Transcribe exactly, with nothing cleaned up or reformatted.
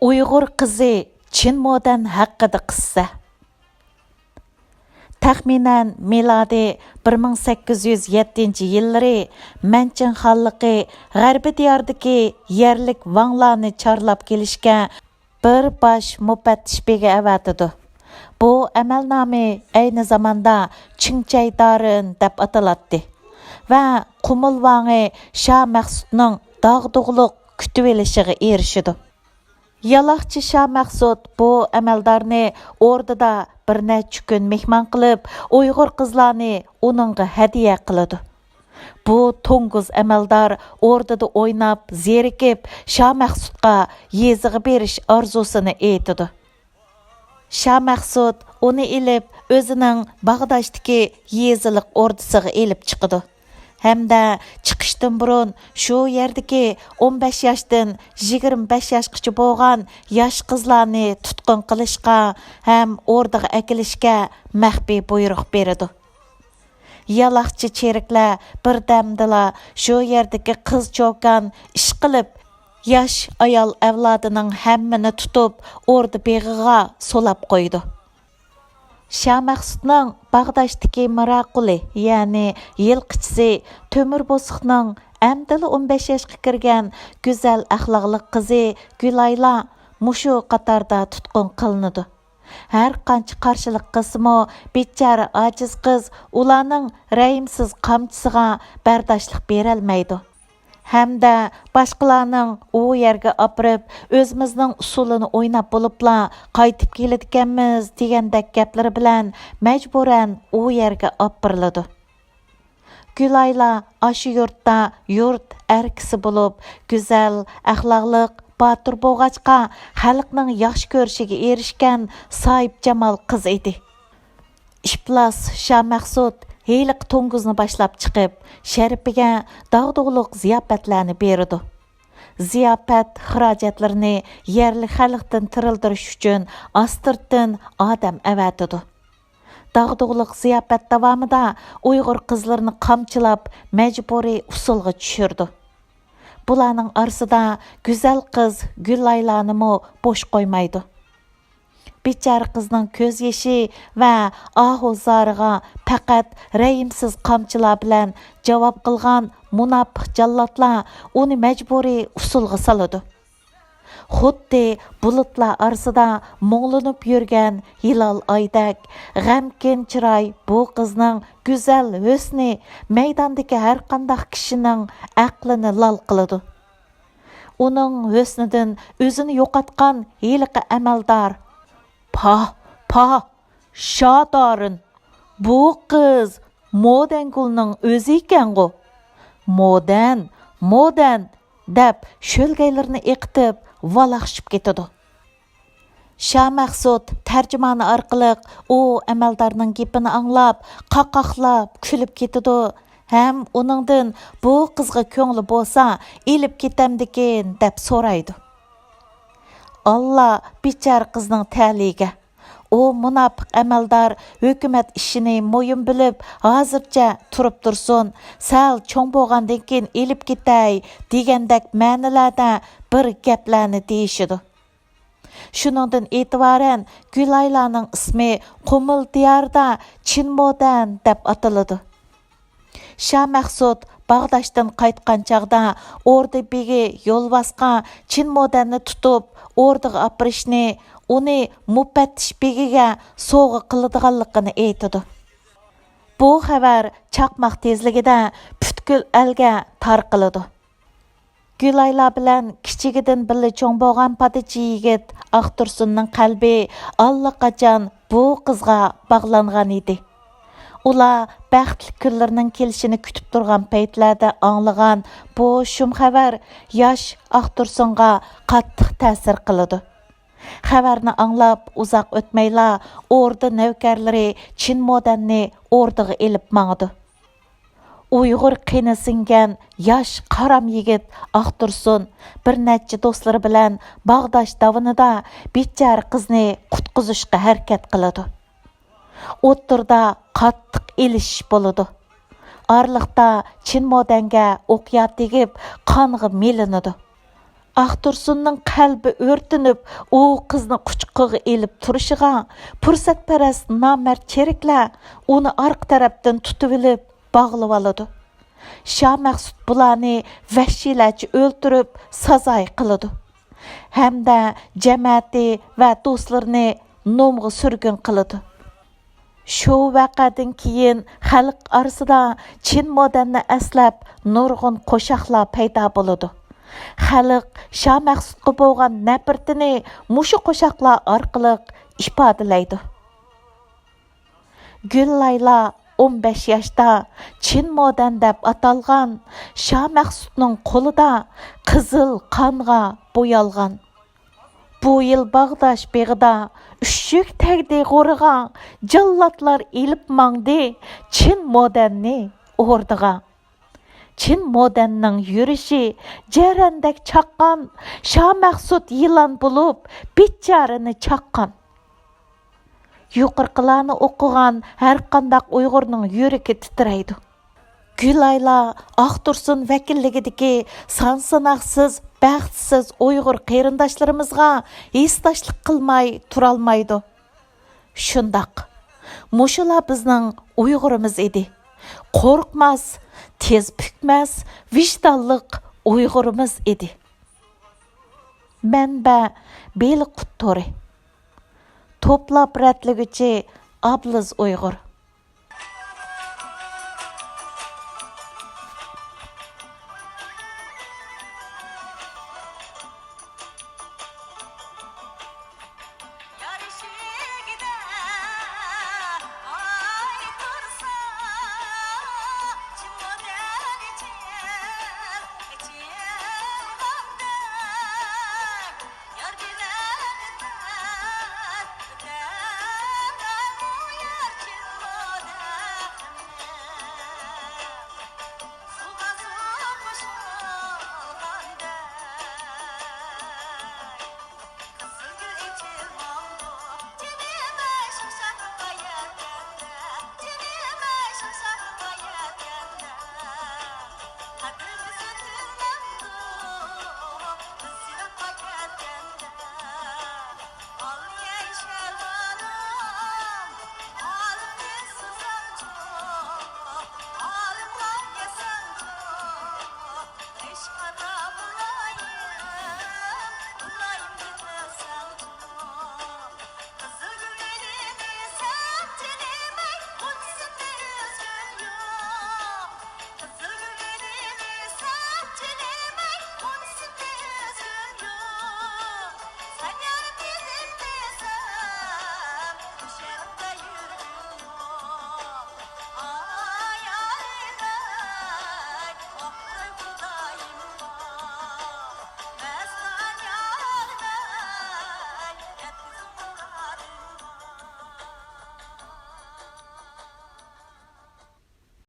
ئۇيغۇر قىزى چىن مودەن ھەققىدە قىسسە. تەخمىنەن مىلادىي بىر مىڭ سەككىز يۈز يەتتىنچى يىللىرى مەنچىڭ خانلىقى غەربىي دىياردىكى يەرلىك ۋاڭلارنى چارلاپ كېلىشكە بىر باش مۇپەتتىش بېگى ئەۋەتىدۇ. بۇ ئەمەلنامى ئەينى زاماندا چىڭچەي دارىن دەپ ئاتىلاتتى ۋە قۇمۇل ۋاڭى شا مەخسۇتنىڭ داغدۇغىلىق كۈتۈۋېلىشىغا ئېرىشىدۇ. يالاقچى شا مەخسۇت بۇ ئەمەلدارنى ئوردىدا بىر نەچچە كۈن مېھمان قىلىپ، ئۇيغۇر قىزلارنى ئۇنىڭغا ھەدىيە قىلىدۇ. بۇ توڭگۇز ئەمەلدار ئوردىدا ئويناپ، زېرىكىپ، شا مەخسۇتقا يېزىغا بېرىش ئارزۇسىنى ئېيتىدۇ. شا مەخسۇت ئۇنى ئېلىپ، ئۆزىنىڭ باغداشتىكى يېزىلىق ئوردىسىغا ئېلىپ چىقىدۇ ھەمدە چىقىشتىن بۇرۇن شۇ يەردىكى ئون بەش ياشتىن يىگىرمە بەش ياشقىچە بولغان ياش قىزلارنى تۇتقۇن قىلىشقا ھەم ئوردىغا ئەكېلىشكە مەخپىي بۇيرۇق بېرىدۇ. يالاقچى چېرىكلەر بىردەمدىلا شۇ يەردىكى قىز چوكان ئىشقىلىپ، ياش ئايال ئەۋلادىنىڭ ھەممىنى تۇتۇپ، ئوردا بېغىغا سولاپ قويىدۇ. شا مەخسۇتنىڭ باغداشتىكى مىراقۇلى، يەنى يىلقىچىسى تۆمۈر بوسۇقنىڭ ئەمدىلا ئون بەش ياشقا كىرگەن گۈزەل ئەخلاقلىق قىزى گۈلايلا مۇشۇ قاتاردا تۇتقۇن قىلىنىدۇ. ھەر قانچە قارشىلىق قىلسىمۇ، بىچارە ئاجىز قىز ئۇلارنىڭ رەھىمسىز قامچىسىغا بەرداشلىق بېرەلمەيدۇ. ھەمدە باشقىلارنىڭ ئۇ يەرگە ئاپىرىپ، ئۆزىمىزنىڭ ئۇسسۇلىنى ئويناپ بولۇپلا قايتىپ كېلىدىكەنمىز دېگەندەك گەپلىرى بىلەن مەجبۇرەن ئۇ يەرگە ئاپىرىلىدۇ. گۈلايلا ئاشۇ يۇرتتا يۇرت ئەركىسى بولۇپ، گۈزەل، ئەخلاقلىق، باتۇر بولغاچقا، خەلقنىڭ ياخشى كۆرۈشىگە ئېرىشكەن ساھىبجامال قىز ئىدى. ئىپلاس شا مەخسۇت ھېلىقى توڭگۇزنى باشلاپ چىقىپ، شەرىپىگە داغدۇغىلىق زىياپەتلەرنى بېرىدۇ. زىياپەت خىراجەتلىرىنى يەرلىك خەلقتىن تىرىلدۈرۈش ئۈچۈن ئاستىرتىن ئادەم ئەۋەتىدۇ. داغدۇغىلىق زىياپەت داۋامىدا ئۇيغۇر قىزلىرىنى قامچىلاپ، مەجبۇرىي ئۇسسۇلغا چۈشۈرىدۇ. بۇلارنىڭ ئارىسىدا گۈزەل قىز گۈلايلانىمۇ بوش قويمايدۇ. بىچارە قىزنىڭ كۆز يېشى ۋە ئاھۇ زارىغا پەقەت رەھىمسىز قامچىلار بىلەن جاۋاب قىلغان مۇناپىق جاللاتلار ئۇنى مەجبۇرىي ئۇسسۇلغا سالىدۇ. خۇددى بۇلۇتلار ئارىسىدا مۇڭلىنىپ يۈرگەن ھىلال ئايدەك، غەمكىن چىراي بۇ قىزنىڭ گۈزەل ھۆسنى مەيداندىكى ھەرقانداق كىشىنىڭ ئەقلىنى لال قىلىدۇ. ئۇنىڭ ھۆسنىدىن ئۆزىنى يوقاتقان ھېلىقى ئەمەلدار: «پاھ، پاھ، شادارىن! بۇ قىز مودەنگۈلنىڭ ئۆزى ئىكەنغۇ! مودەن، مودەن!» دەپ شۆلگەيلىرىنى ئېقىتىپ، ۋالاقشىپ كېتىدۇ. شا مەخسۇت تەرجىمانى ئارقىلىق ئۇ ئەمەلدارنىڭ گېپىنى ئاڭلاپ، قاقاقلاپ كۈلۈپ كېتىدۇ ھەم ئۇنىڭدىن بۇ قىزغا كۆڭلى بولسا ئېلىپ كېتەمدىكىن دەپ سورايدۇ. ئاللا بىچارە قىزنىڭ تەلىيىگە. ئۇ مۇناپىق ئەمەلدار ھۆكۈمەت ئىشىنى مۇھىم بىلىپ، ھازىرچە تۇرۇپ تۇرسۇن، سەل چوڭ بولغاندىن كېيىن ئېلىپ كېتەي دېگەندەك مەنىلەردە بىر گەپلەرنى دېيىشىدۇ. شۇنىڭدىن ئېتىبارەن گۈلايلانىڭ ئىسمى قۇمۇل دىيارىدا چىن مودەن دەپ ئاتىلىدۇ. شا مەخسۇت باغداشتىن قايتقان چاغدا ئوردا بېگى يولۋاسقا چىن مودەننى تۇتۇپ ئوردىغا ئاپىرىشنى، ئۇنى مۇپەتتىش بېگىگە سوۋغا قىلىدىغانلىقىنى ئېيتىدۇ. بۇ خەۋەر چاقماق تېزلىكىدە پۈتكۈل ئەلگە تارقىلىدۇ. گۈلايلا بىلەن كىچىكىدىن بىللە چوڭ بولغان پادىچى يىگىت ئاقتۇرسۇننىڭ قەلبى ئاللىقاچان بۇ قىزغا باغلانغان ئىدى. ئۇلار بەختلىك كۈنلىرىنىڭ كېلىشىنى كۈتۈپ تۇرغان پەيتلەردە ئاڭلىغان بۇ شۇم خەۋەر ياش ئاقتۇرسۇنغا قاتتىق تەسىر قىلىدۇ. خەۋەرنى ئاڭلاپ ئۇزاق ئۆتمەيلا ئوردا نەۋكەرلىرى چىن مودەننى ئوردىغا ئېلىپ ماڭىدۇ. ئۇيغۇر قېنى سىڭگەن ياش قارام يىگىت ئاقتۇرسۇن بىر نەچچە دوستلىرى بىلەن باغداش داۋىنىدا بىچارە قىزنى قۇتقۇزۇشقا ھەرىكەت قىلىدۇ. ئوتتۇرىدا قاتتىق ئېلىشىش بولىدۇ. ئارىلىقتا چىن مودەنگە ئوقيا تېگىپ، قانغا مىلىنىدۇ. ئاقتۇرسۇننىڭ قەلبى ئۆرتىنىپ، ئۇ قىزنى قۇچىقىغا ئېلىپ تۇرۇشىغا پۇرسەتپەرەس نامەرد چېرىكلەر ئۇنى ئارقا تەرەپتىن تۇتۇۋېلىپ باغلىۋالىدۇ. شامەخسۇت بۇلارنى ۋەھشىيلەرچە ئۆلتۈرۈپ سازاي قىلىدۇ ھەمدە جەمەتى ۋە دوستلىرىنى نومغا سۈرگۈن قىلىدۇ. شۇ ۋەقەدىن كېيىن خەلق ئارىسىدا چىن مودەننى ئەسلەپ نۇرغۇن قوشاقلار پەيدا بولىدۇ. خەلق شامەخسۇتقا بولغان نەپرىتىنى مۇشۇ قوشاقلار ئارقىلىق ئىپادىلەيدۇ. گۈللايلا ئون بەش ياشتا چىن مودەن دەپ ئاتالغان شامەخسۇتنىڭ قولىدا قىزىل قانغا بويالغان. بۇ يىل باغداش بېغىدا ئۈششۈك تەگدى غورىغا، جاللاتلار ئېلىپ ماڭدى چىن مودەننى ئوردىغا. چىن مودەننىڭ يۈرۈشى جەرەندەك چاققان، شامەخسۇت يىلان بولۇپ بىچارىنى چاققان. يۇقىرىقىلارنى ئوقۇغان ھەرقانداق ئۇيغۇرنىڭ يۈرىكى تىترەيدۇ. گۈلايلا ئاقتۇرسۇن ۋەكىللىكىدىكى سان-ساناقسىز بەختسىز ئۇيغۇر قېرىنداشلىرىمىزغا ھېسداشلىق قىلماي تۇرالمايدۇ. شۇنداق، مۇشۇلار بىزنىڭ ئۇيغۇرىمىز ئىدى. قورقماس، تىز پۈكمەس، ۋىجدانلىق ئۇيغۇرىمىز ئىدى. مەنبە: بېلىق قۇت تورى. توپلاپ رەتلىگۈچى ئابلىز ئۇيغۇر.